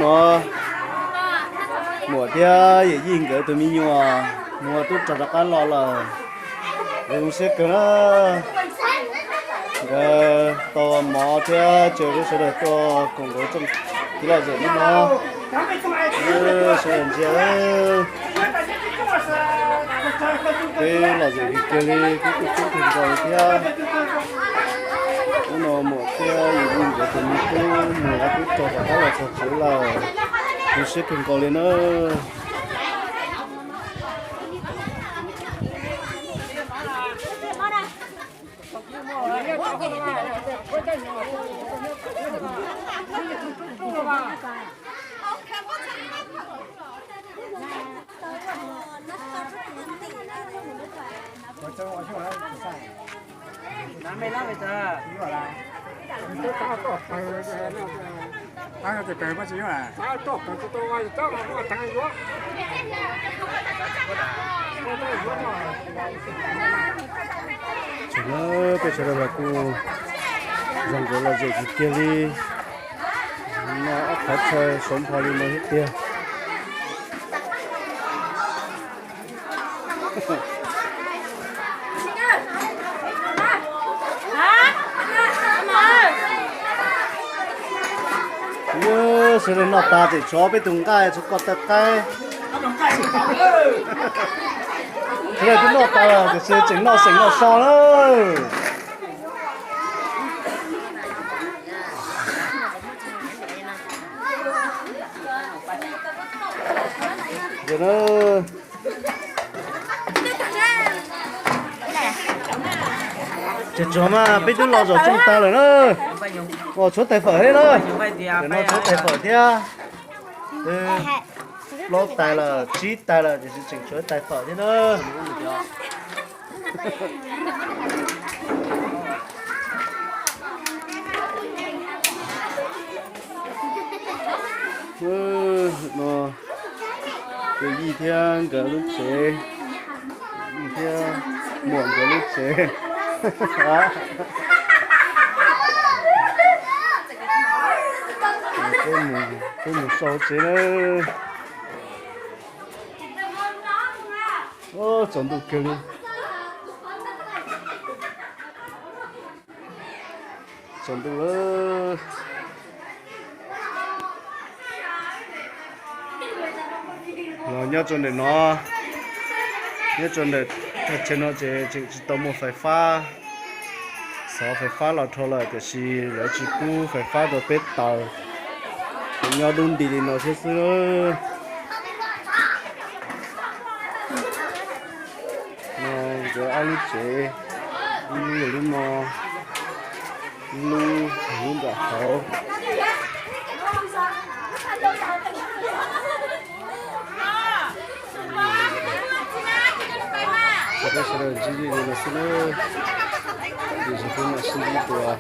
No, muam thiab yawm yij nkawd tus me nyuam mus ua tub rog rov qab los lawm. Nkawd zoo siab kawg na. Nkawd tau mov thiab cia lub sawv daws tuaj koom nkawd tsoom tib lom zem hnub no. Sawv daws ntsia, peb lom zem kiag li, peb kuj coob kawg nkaus li thiab. Hnub no muam thiab yawm yij nkawd tus me tub mus ua tub rog rov qab los txog tsev lawm, zoo siab kawg nkaus li na. Tseem na, peb sawv daws los kuj zoo nkauj lom zem tiag tiag li. Noj ob qhov chaw sov npho li no thiab tiag. Yog sawv daws noj tas tseem tshuav peb tus nqaij tshuav koj taw qaib. Sawv daws twb noj tas lawm tiam sis tseem noj xeem noj so na. Tseem tshuav mas peb twb los zaum tsees tag lawm na. Tshuav tais fawm thiab na. Nim no tshuav tais fawm thiab. Plaub tais lawm, tsib tais lawm tiam sis tseem tshuav tais fawm thiab na. No, yawm yij thiab nkawd lub tsev, yij thiab muam nkawd lub tsev. Peb mus sau tsev na. Tsaus ntuj kawg li. Tsaus ntuj lawm. Los nyob rau ntawm no, nyob rau ntawm tag chaw no ces tseem tsis tau muaj fais fab, xov fais fab los dhau lawm tiam sis lawv tsis pub fais fab rau peb taws, nyob dub nti li no thiab xwb. No nkawd ob lub tsev, ib lub yog lub no, ib lub, lub nram hauv. Peb sawv daws ntsib li no xwb na, ces peb mam sib ntsib dua.